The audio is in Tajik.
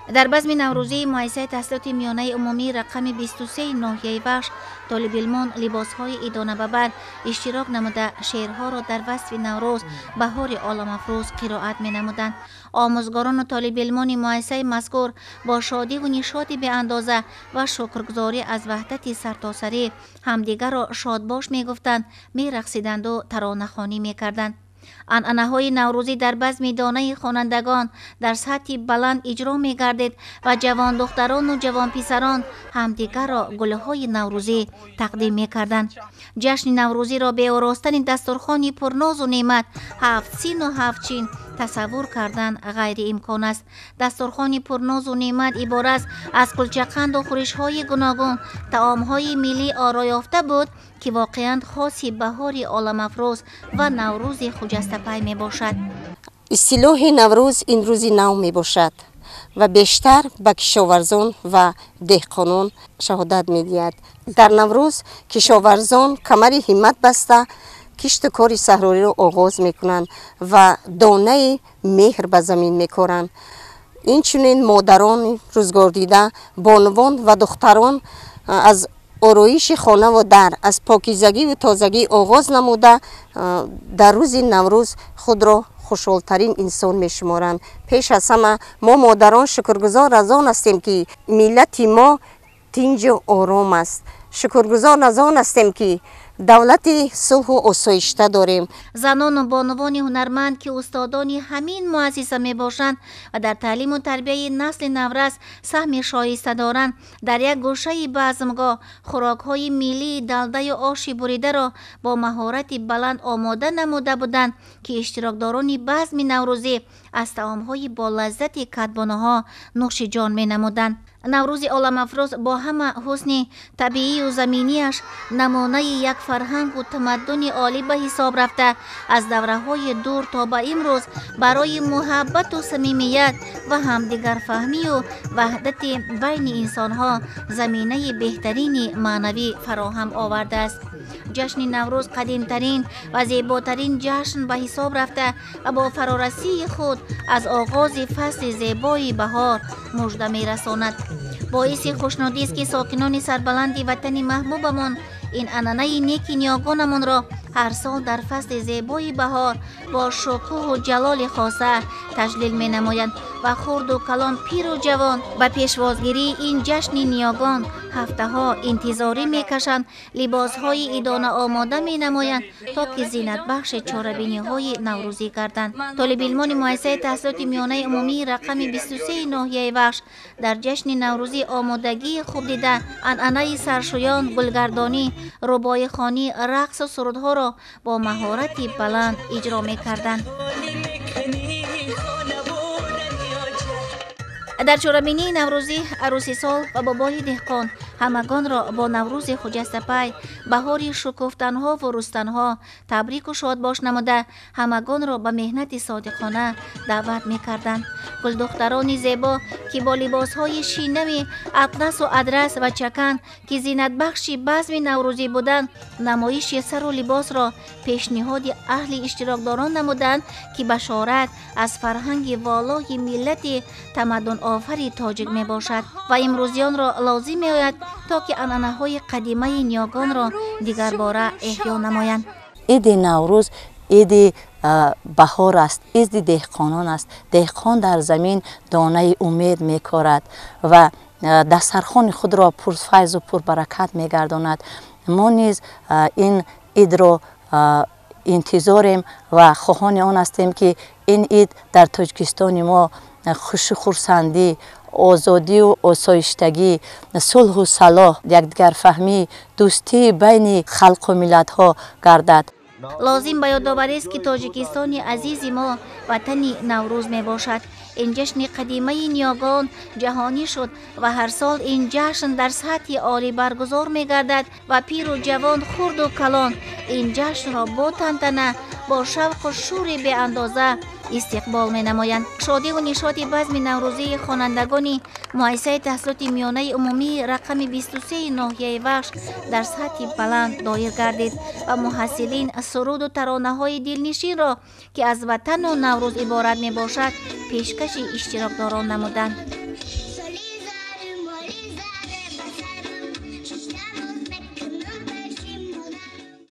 Дар базми наврӯзии муассисаи таҳсилоти миёнаи умумии рақами 23 ноҳияи Вахш толибилмон либосҳои идонабабар иштирок намуда, шеърҳоро дар васфи Наврӯз, баҳори оламафрӯз қироат менамуданд. Омӯзгорону толибилмони муассисаи мазкур бо шодиву нишоти беандоза ва шукргузорӣ аз ваҳдати сартосарӣ ҳамдигарро шодбош мегуфтанд, мерақсиданду таронахонӣ мекарданд. Анъанаҳои наврӯзӣ дар базми донаи хонандагон дар сатҳи баланд иҷро мегардид ва ҷавондухтарону ҷавонписарон ҳамдигарро гулҳои наврӯзӣ тақдим мекарданд. Ҷашни наврӯзиро беоростани дастурхони пурнозу неъмат, ҳафт сину ҳафт чин тасаввур кардан ғайриимкон аст. Дастурхони пурнозу неъмат иборат аз кулчақанду хӯришҳои гуногун, таомҳои миллӣ ороёфта буд, ки воқеан хоси баҳори оламафрӯз ва Наврӯзи хуҷастапай мебошад. Истилоҳи Наврӯз ин рӯзи нав мебошад ва бештар ба кишоварзон ва деҳқонон шаҳодат медиҳад. Дар Наврӯз кишоварзон камари ҳиммат баста кишту кори саҳрориро оғоз мекунанд ва донаи меҳр ба замин мекоранд. Инчунин модарони рӯзгордида, бонувон ва духтарон аз ороиши хонаву дар, аз покизагиву тозагӣ оғоз намуда, дар рӯзи Наврӯз худро хушҳолтарин инсон мешуморанд. Пеш аз ҳама мо модарон шукргузор аз он ҳастем, ки миллати мо тинҷу ором аст. Шукргузор аз он ҳастем, ки давлати сулҳу осоишта дорем. Занону бонувони ҳунарманд, ки устодони ҳамин муассиса мебошанд ва дар таълиму тарбияи насли наврас саҳми шоиста доранд, дар як гӯшаи базмгоҳ хӯрокҳои миллии далдаю оши буридаро бо маҳорати баланд омода намуда буданд, ки иштирокдорони базми наврӯзӣ аз таомҳои болаззати кадбонуҳо нӯши ҷон менамуданд. Наврӯзи оламафрӯз бо ҳама ҳусни табиию заминияш намунаи як фарҳангу тамаддуни олӣ ба ҳисоб рафта, аз давраҳои дур то ба имрӯз барои муҳаббату самимият ва ҳамдигарфаҳмию ваҳдати байни инсонҳо заминаи беҳтарини маънавӣ фароҳам овардааст. Ҷашни Наврӯз қадимтарин ва зеботарин ҷашн ба ҳисоб рафта ва бо фарорасии худ аз оғози фасли зебои баҳор мужда мерасонад. Боиси хушнудист, ки сокинони сарбаланди ватани маҳбубамон ин анъанаи неки ниёгонамонро ҳар сол дар фасли зебои баҳор бо шукӯҳу ҷалоли хоса таҷлил менамоянд ва хурду калон, пиру ҷавон ба пешвозгирии ин ҷашни ниёгон ҳафтаҳо интизорӣ мекашанд, либосҳои идона омода менамоянд, то ки зинатбахши чорабиниҳои наврӯзӣ гарданд. Толибилмони муассисаи таҳсилоти миёнаи умумии рақами 23 ноҳияи Вахш дар ҷашни наврӯзӣ омодагии хуб дида, анъанаи саршӯён, гулгардонӣ, рубоихонӣ, рақсу сурудҳоро бо маҳорати баланд иҷро мекарданд. Дар чорабинии наврӯзӣ арӯси сол ва бобои деҳқон ҳамагонро бо Наврӯзи хуҷастапай, баҳори шукуфтанҳову рустанҳо табрику шодбош намуда, ҳамагонро ба меҳнати содиқона даъват мекарданд. Гулдухтарони зебо, ки бо либосҳои шинами атласу адрас ва чакан, ки зинатбахши базми наврӯзӣ буданд, намоиши сару либосро пешниҳоди аҳли иштирокдорон намуданд, ки башорат аз фарҳанги волои миллати тамаддунофари тоҷик мебошад ва имрӯзиёнро лозим меояд, то ки анъанаҳои қадимаи ниёгонро дигарбора эҳё намоянд. Иди Наврӯз иди баҳор аст, иди деҳқонон аст. Деҳқон дар замин донаи умед мекорад ва дастархони худро пурфайзу пурбаракат мегардонад. Мо низ ин идро интизорем ва хоҳони он ҳастем, ки ин ид дар Тоҷикистони мо хушу хурсандӣ, озодию осоиштагӣ, сулҳу салоҳ, якдигарфаҳмӣ, дӯстии байни халқу миллатҳо гардад. Лозим ба ёдоварист, ки Тоҷикистони азизи мо ватани Наврӯз мебошад. Ин ҷашни қадимаи ниёгон ҷаҳонӣ шуд ва ҳар сол ин ҷашн дар сатҳи олӣ баргузор мегардад ва пиру ҷавон, хурду калон ин ҷашнро бо тантана бо шавқу шӯри беандоза истиқбол менамоянд. Шодиву нишоти базми наврӯзии хонандагони муассисаи таҳсилоти миёнаи умумии рақами 23 ноҳияи Вахш дар сатҳи баланд доир гардид ва муҳассилин суруду таронаҳои дилнишинро, ки аз ватану Наврӯз иборат мебошад, пешкаши иштирокдорон намуданд.